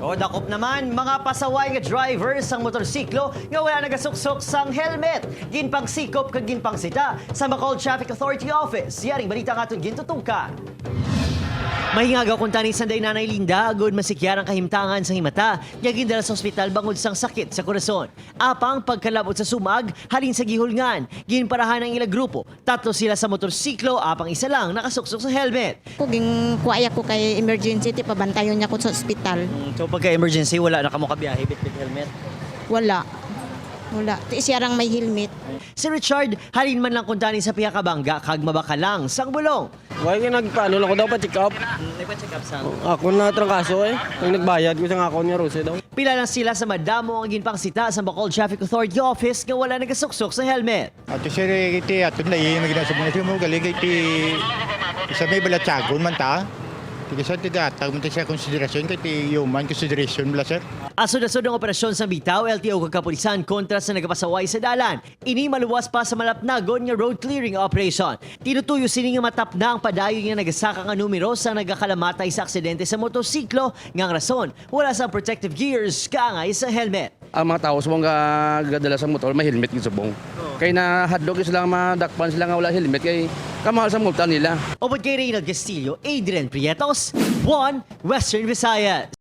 O dakop naman mga pasaway nga drivers sang motorsiklo nga wala nagasuksok sang helmet. Ginpangsikop kag ginpangsita sa Bacolod Traffic Authority Office. Yaring balita nga aton gintutukan. Mahingagaw kung tani sanday Nanay Linda, agod masikyar ang kahimtangan sa himata, nga gindala sa ospital bangod sang sakit sa korason. Apang pagkalabot sa sumag, halin sa gihulngan, ginparahan ang ila grupo. Tatlo sila sa motorsiklo, apang isa lang nakasuksok sa helmet. Kuging kuaya ko kay emergency ti pabantayon niya ko sa ospital. So pagka-emergency, wala na kamo kabiyahe, bit-bit helmet? Wala. Wala. Ti siya rang may helmet. Si Richard, halin man lang kung tani sa piyakabangga, kag mabakalang sang bulong. Why nga nagpaano lang ko daw pa-check up? Nagpa-check up sang? Ako na trangkaso eh. Ang nagbayad ko sa nga ako niya Rose daw. Pila lang sila sa madamo ang ginpangsita sa Bacolod Traffic Authority Office nga wala nagasuksok sa helmet. Ato sir, iti ato na iyo magina sa mga mo galing iti sa may balatsagon man ta. Ti sa ti data man ta sa konsiderasyon kay ti human consideration bala, sir. Asod-asod ang operasyon sa Bitaw, LTO kag kapulisan kontra sa nagapasaway sa dalan. Ini maluwas pa sa malapnagon nga road clearing operation. Tinutuyo sini nga matapna ang padayon nga nagasaka nga numero sa nagakalamatay sa aksidente sa motorsiklo nga ang rason wala sa protective gears kaangay sa helmet. Ang mga tao subong ga gadala sa motor may helmet gid subong. Kay na hadlok sila madakpan sila nga wala helmet kay kamahal sa multa nila. Upod kay Reynald Castillo, Adrian Prietos, 1 Western Visayas.